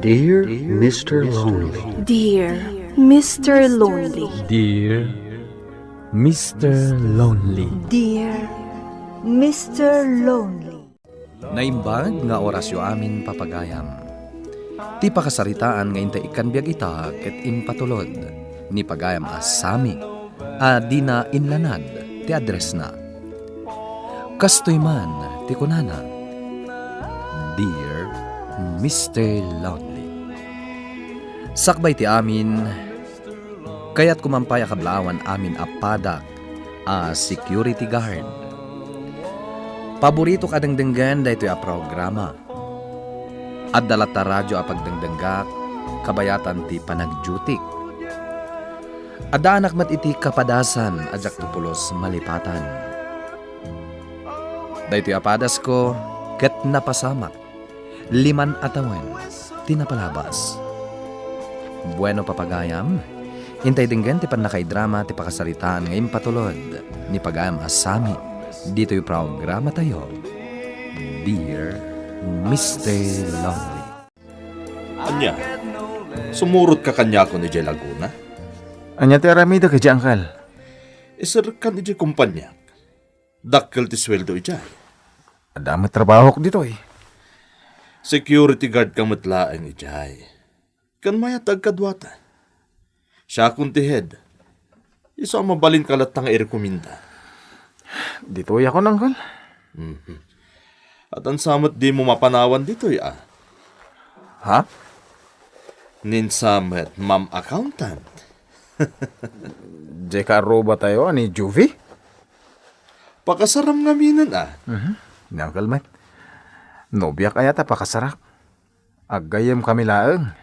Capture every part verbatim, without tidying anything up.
Dear Mister Lonely. Dear Mister Lonely. Dear Mister Lonely. Dear Mister Lonely. Naimbag nga orasyo amin, papagayam. Ti pakasaritaan nga intay ikkan biag ita ket impatulod ni pagayam a Sami a dina inlanad ti addressna. Kastoy man ti kunana, "Dear Mister Lonely." Sakbay ti amin, kayatko man pay a kablaawan amin a padak a security guard. Paboritok a dengdenggen daytoy a programa. Adda latta radio a pagdengdenggak, kabayatan ti panagdutik. Addaanak met iti kapadasan a diakto pulos malipatan. Daytoy a padasko ket napasamak. Liman a tawen ti napalabas. Bueno, papagayam, intay denggen ti pannakaidrama ti pakasaritaan nga impatulod ni pagayam a Sami ditoy programatayo, Dear Mister Lonely. Ania, sumurotka kaniakon idiay Laguna? Ania ti aramidek idiay, Uncle? Iserrekkan idiay kompaniak. Dakkel ti sueldo idiay. Adda met trabahok ditoy. Security guard ka met laeng idiay. Ken mayat ti agkaduata. Siakon ti head. Isu a mabalinka latta nga irekomenda. Ditoyakon, Uncle. Mhm. Addan sa met dimo mapanawan ditoy, a? Ha? Ni sa met, Ma'am Accountant. Diay kaarrubatayo a ni Juvie? Pakasaram ngaminen, a? Mhm. Ni Uncle Mike. Nobiak aya ta pakasarak. Aggayyemkami laeng.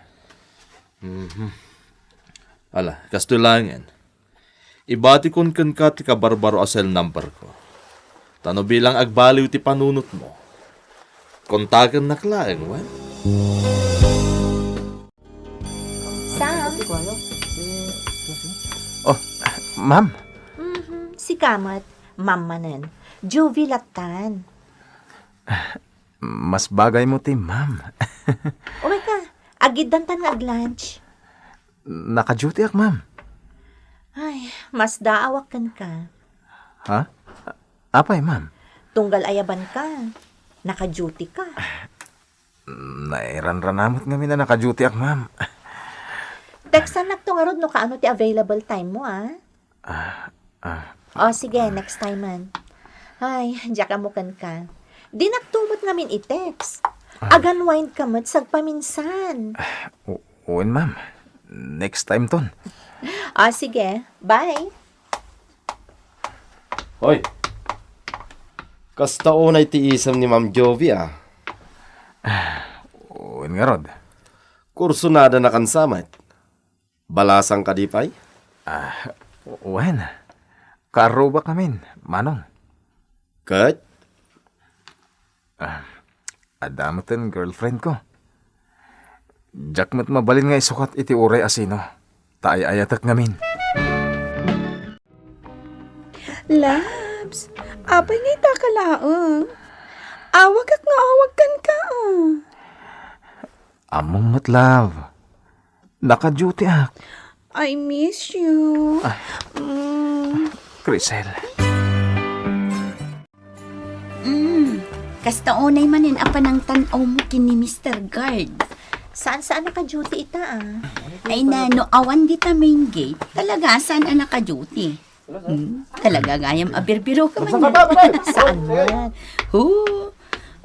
Mhm. Ala, kastoy laengen. Ibatikon kenka ti kabarbaro a cell number ko. Ta no bilang agbaliw ti panunotmo, kontakennak laeng, wen? Sam? Oh, ma'am. Mhm. Sika met, ma'am manen. Juvie lattan. Mas bagaymo ti ma'am. Uray ka, agiddantan nga ag-lunch. Naka-dutyak, ma'am. Ay, mas daawak kenka. Ha? Apay, ma'am? Tunggal ayaban ka. Naka-duty ka. Nairanranamek ngamin a naka-dutyak, ma'am. Textannak to ngarud no kaano ti available time mo, a? Ah, ah. O, sige, next time man. Ay, diak ammo kenka. Dinak to met ngamin i-text. Ah. Ag-unwind ka met sagpaminsan. Ah, u-, wen, ma'am. Next time ton. O, sige. Bye. Hoy! Kasta unay ti isem ni Ma'am Jovie, a. Ah, wen ngarud. Kursunadana kan sa met. Balasang kadi pay? Ah, wen. Kaarrubak ngamin, Manong. Ket? Ah, adda meten girlfriend ko. Diak met mabalin nga isukat iti uray a sino. Ta ay-ayatek ngamin. Labs, apay nga ita ka laeng? Awagak nga awag kenka, a. Ammom met, love. Naka-duty ak. I miss you. Ah. Mm. Crisel. Mm, kasta unay manen a panangtan-awmo ken ni Mister Guard. Saan-saan naka-duty ita, a? Ay na, no awan dita main gate, talaga saan a naka-duty. Hmm, talaga gayam a birbiroka man. Saan man? Ho,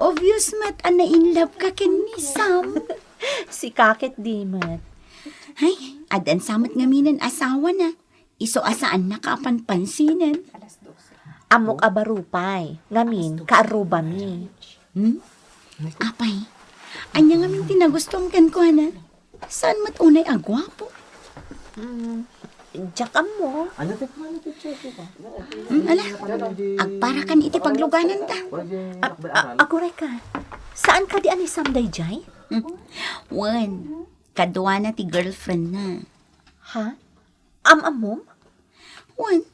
obvious met a na-in love ka ken ni Sam. Sika ket di met. Ay, addan sa met ngaminen asawana. Isu a saannaka a panpansinen. Ammok a baro pay, ngamin, kaarrubami. Hmm? Apay, ania ngamin ti nagustuam kenkuana? Saan met unay a guapo? Hmm, diak ammo. Hmm, ala, agparakan iti paglugananta. A-, a-, aguray ka. Saan kadi a ni Sam daydiay? Hmm. Wen, kaduana ti girlfriend na. Ha? Am-ammom? Wen,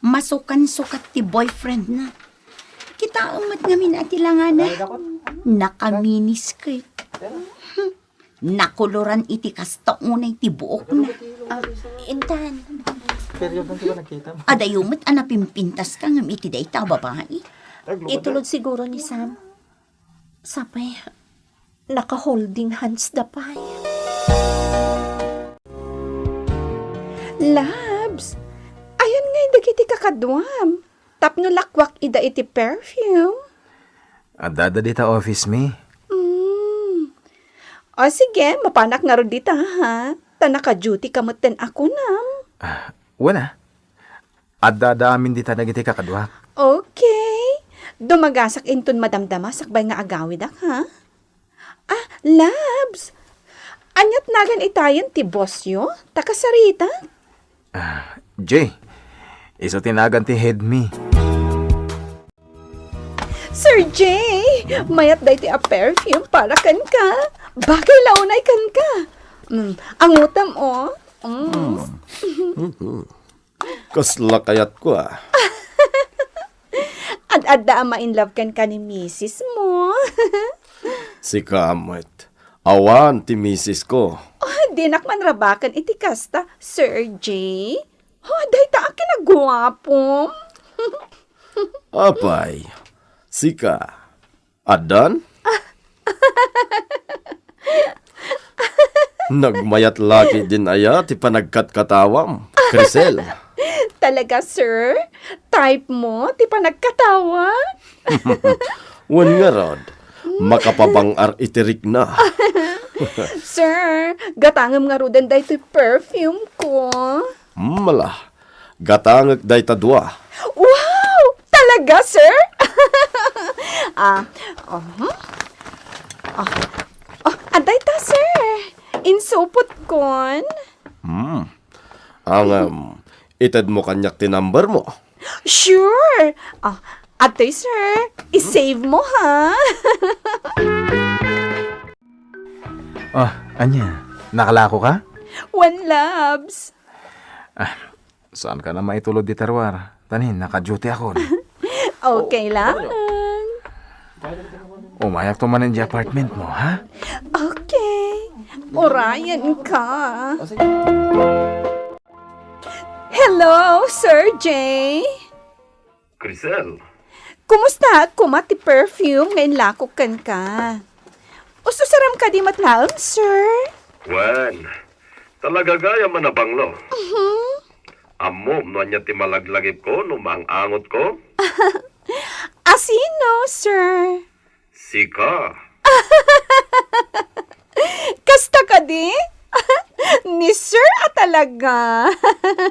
masukansukat ti boyfriend na. Kitaem met ngamin a ti langana. Naka-miniskirt. Hmm. Nakoloran iti kasta unay ti buokna. Ah, intan. Period lang, di ba, nagkita mo? Adayo met a napimpintas ka ngem iti dayta a babai. Itulod siguro ni Sam. Sapay, naka-holding hands da pay. Labs, ayan ngay dagiti kakaduam? Tapno lakuak ida iti perfume. Adda dita office mi. Mm. O sige, mapanak ngarud dita, ha? Ta naka-duty ka metten a kunam. Ah, wala. Adda amin dita dagiti kakaduak. Okay. Dumagasak inton madamdama sakbay nga agawidak, ha? Ah, Labs! Aniat nagan itayen ti bossyo? Ta kasarita? Ah, Jay, isu ti nagan ti head mi. Sir Jay, mayat daytoy a perfume para kenka. Bagay la unay kenka. Mm, angutam, oh. Mm. Mm. Mhm. Kasla kayatko, ah. Ad-adda a ma-in love kenka ni misis mo. Sika met. Awan ti misis ko. Oh, dinak man rabaken iti kasta, Sir Jay. Oh, dayta a kinaguapom. Apay, sika. Addan? Nagmayat la ketdin aya ti panagkatkatawam, Crisel. Talaga, sir? Type mo ti panagkatawa? Wen ngarud, makapabang-ar iti rikna. Sir, gatangem ngaruden daytoy perfume ko. Mala, gatangek dayta dua. Wow! Talaga, sir? Ah, uh-huh. Ah, ah, adayta, sir. Insupotkon. Hmm. Ang, um, itedmo kaniak ti number mo. Sure. Ah, adtoy, sir. I-save mo, ha? Oh, ania? Nakalako ka? Wen, Labs. Ah, saan ka na maitulod dita ruar? Tanin, naka-duty ako. Okay lang. Umayak to manen di apartment mo, ha? Okay. Urayan ka. Hello, Sir Jay. Crisel. Kumusta koma ti perfume nga inlakok kenka? Ususaram kadi met laeng, sir? Wen, talaga gayam a nabanglo. Mhm. Ammom no ania ti malaglagipko no maang-angotko? A sino, sir? Sika. Kasta kadi? Ni sir a talaga.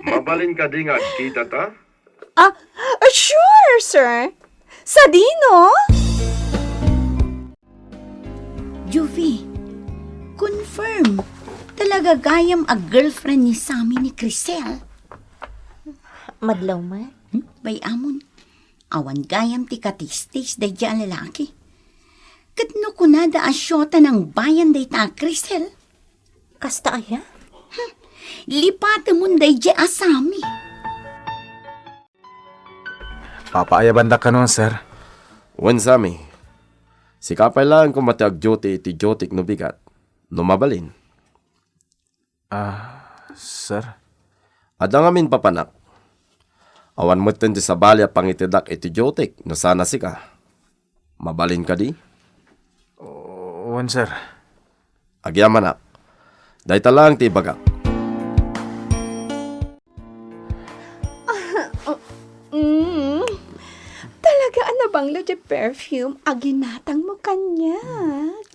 Mabalin kadi nga agkitata? Ah, sure, sir. Sadino? Juvie, confirm. Talaga gayam a girlfriend ni Sammy ni Crisel? Madlaw man. Hmm? Bay-amon. Awan gayam ti katistis daydiay a lalaki. Ket no kunada a siyota nang bayan dayta a Crisel. Kasta aya? Hmm. Lipatemon daydiay a Sammy. Papaayabandak kano, sir? Wen, Sammy. Sika pay laeng koma ti agduty iti dutyk no bigat. No mabalin. Ah, sir? Adda ngamin papanak. Awan metten ti sabali a pangitedak iti dutyk no saan a sika. Mabalin kadi? O, wen, sir. Agyamanak. Dayta laeng ti ibagak. Mm. Talaga a nabanglo ti perfume a ginatangmo kaniak.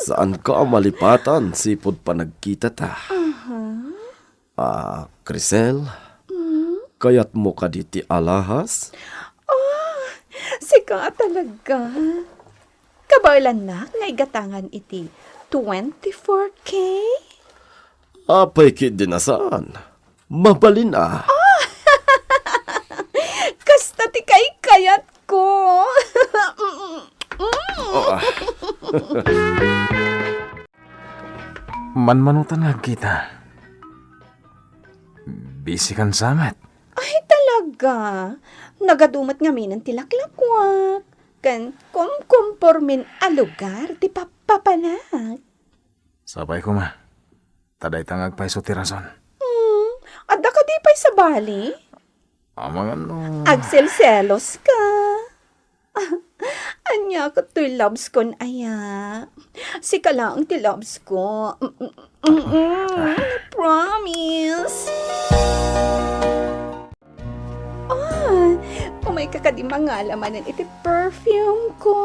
Saanka a malipatan, sipud panagkitata. Aha. Ah, Crisel, mm? Kayatmo kadi ti alahas? Ah, sika a talaga. Kabaelannak nga igatangan iti twenty-four K? Apay ketdin a saan. Mabalin a. Ah! Kasta ti kaikayatko. Oh, ah. Manmanutan nga agkita. Busy kan samet. Ay, talaga. Nagadu met ngamin ti laklakuak. Ken kumkumpormin a lugar ti pap- Papanak. Sapay koma. Ta dayta nga agpayso ti rason. Hmm, adda kadi pay sabali? Amangan no. Agselselos ka. Ania ket toy loves kon aya? Sika laeng ti loves ko. Mm, mm, mm, mm. Promise. Ah, umay ka kadi mangala manen iti perfume ko?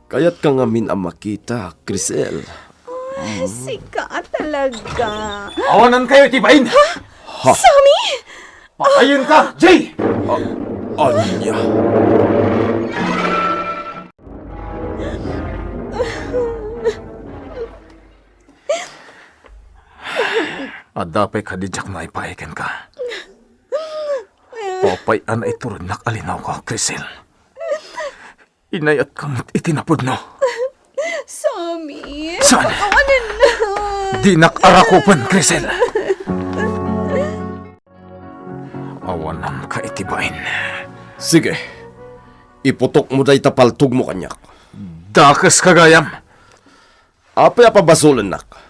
Kayatka ngamin a makita, Crisel. Ah, sika talaga. Awanan kayo iti bain! Ha? Sammy! Patayen ka, Jay! Ania? Adda pay kadi diak naipaay kenka. Apay a naiturednak a linawka, Crisel? Inayatka met iti napudno. Sammy, saan? Awanan na. Dinak arakupen, Crisel. Awananka iti bain. Sige. Iputokmo dayta paltogmo kaniak. Dakes ka gayam. Apay a pabasolennak?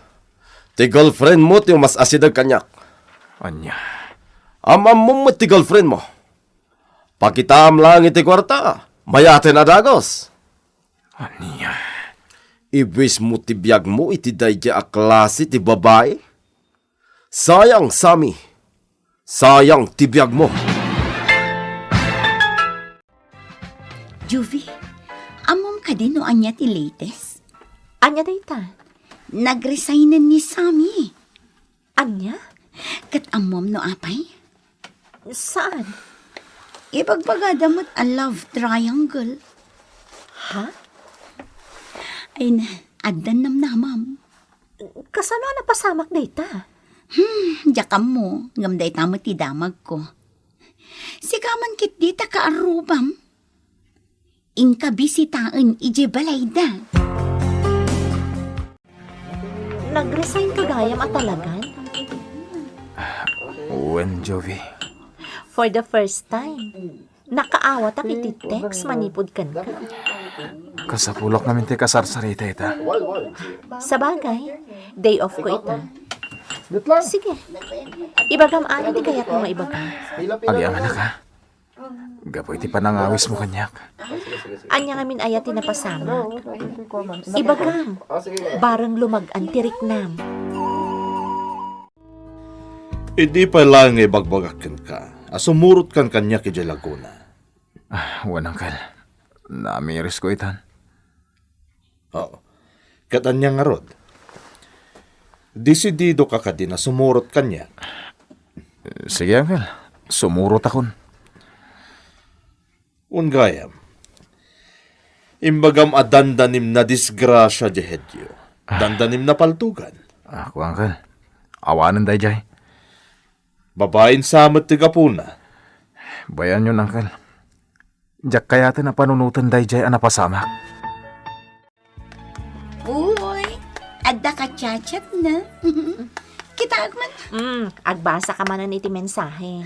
Ti girlfriendmo ti umas-asideg kaniak. Ania? Am-ammom met ti girlfriendmo. Pakitaam laeng iti kuarta. Mayaten a dagus. Ania? Ibuismo ti biagmo iti daydiay a klase ti babai? Sayang, Sammy. Sayang ti biagmo. Juvie, ammom kadi no ania ti latest? Ania dayta? Nagresignen ni Sammy. Ania? Ket ammom no apay? Saan? Ibagbagada met a love triangle. Ha? Ay na, addan namnamam. Kasano a napasamak dayta? Hmm, diak ammo, ngem dayta met ti damagko. Sika man ketdi ta kaarrubam. Inka bisitaen idiay balayda. Nag-resign ka gayam a talagan? Wen, Juvie. For the first time, nakaawatak iti text manipud kenka. Kasapulak ngamin ti kasarsarita ita. Sabagay, day off ko ita. Sige, ibagam amin ti kayatmo nga ibagam. Agyamanak, ha? Gapu iti panangawismo kaniak. Ania ngamin aya ti napasamak? Ibagam, bareng lumag-an ti riknam. Idi pay laeng nga ibagbagak kenka a sumurotkan kaniak idiay Laguna. Ah, wen, Uncle. Namirisko itan. Oo. Ket ania ngarud? Desidido ka kadi a sumurot kaniak? Sige, Uncle. Sumurotakon. Wen gayam, imbagam a dandanim a disgrasia diay headyo. Ah. Dandanim a paltugan. Ako, Uncle. Awanen daydiay. Babain sa met ti gapuna. Bayanyon, Uncle. Diak kayaten a panunoten daydiay a napasamak. Uy, adda ka chat-chat na. Kitaek man. Mm, agbasa ka manen iti mensahe.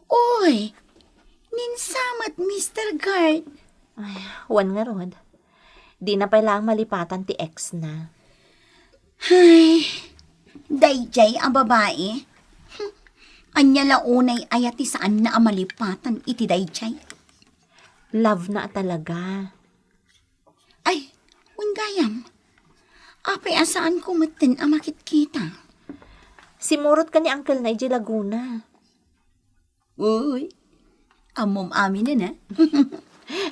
Uy, ninsamat, Mister Guard. Ay, wen ngarud. Dina pay laeng malipatan ti ex na. Ay, daydiay a babai. Hmm. Ania la unay aya ti saanna a malipatan iti daydiay? Love na a talaga. Ay, wen gayam. Apay a saanko metten a makitkita? Simurot ka ni uncle na idiay Laguna. Uy, ammom aminen, a?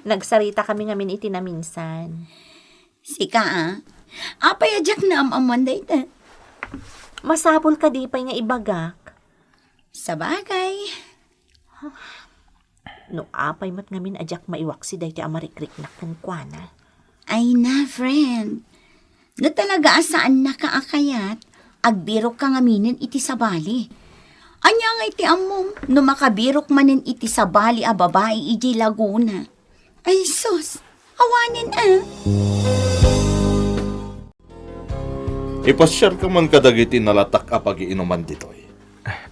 Nagsarita kami ngamin iti naminsan. Sika, a? Apay a diak naam-ammoan dayta? Masapul kadi pay nga ibagak? Sabagay. No apay met ngamin a diak maiwaksi daytoy a marikriknak kenkuana. Ay na, friend. No talaga a saannaka a kayat, agbirokka ngaminen iti sabali. Ania ngay ti ammom no makabirok manen iti sabali a babai idiay Laguna? Ay sus, awanen a. Ipasiarka man kadagiti nalatak a pagiinuman ditoy.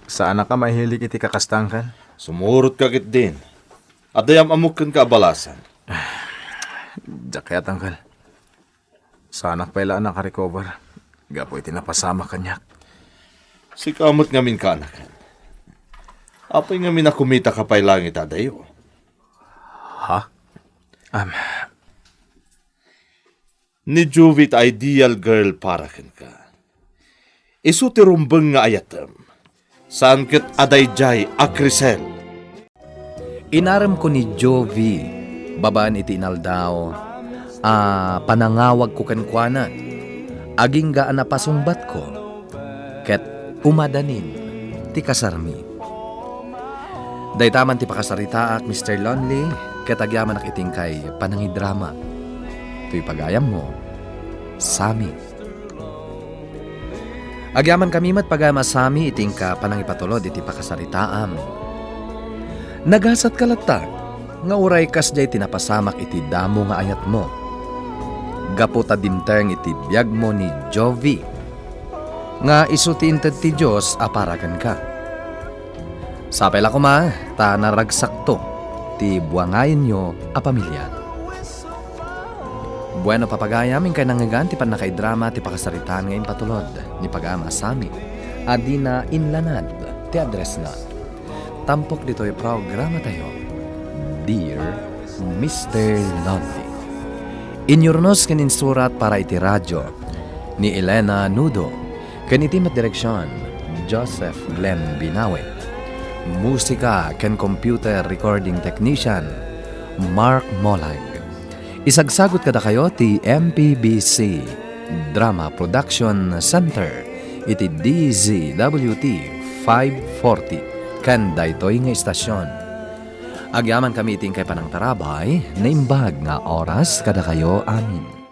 Saannak a mahilig iti kakasta, Uncle. Sumurotka ketdin. Adda yam-ammok kenka a balasan. Diak kayat, Uncle. Saanak pay la a nakarecover gapu iti napasamak kaniak. Sika met ngamin, kaanakan. Apay ngamin a kumitaka pay laeng ita adayo? Ha? Am, Ni Juvie ti ideal girl para kenka. Isu ti rumbeng nga ayatem. Saan ket a daydiay a Crisel. Inaremko ni Juvie babaen iti inaldaw a panangawagko kenkuana, agingga a napasungbatko, ket umadanin ti kasarmi. Dayta man ti pakasaritaak, Mister Lonely, ket agyamanak iti inkay panangidrama. Toy pagayammo, Sammy. Agyamankami met pagayam a Sammy iti inka panangipatulod iti pakasaritaam. Nagasatka latta nga uray kasdiay ti napasamak iti damo nga ayatmo. Gapu ta dimteng iti biagmo ni Juvie, nga isu ti inted ti Dios a para kenka. Sapay la koma ta naragsakto ti buangayenyo a pamilya. Bueno, papagayam, inkay nangngegan ti pannakaidrama ti pakasaritaan nga impatulod ni pagayam a Sammy a dina inlanad ti addressna. Tampok ditoy programatayo, Dear Mister Lonely. Inyurnos ken insurat para iti radio ni Elena Nudo, ken iti met direksion, Joseph Glenn Binawe. Musika ken computer recording technician, Mark Molag. Isagsagut kadakayo ti M P B C Drama Production Center iti D Z W T five forty ken daytoy nga istasion. Agyamankami iti inkay panangtarabay, naimbag nga oras kadakayo amin.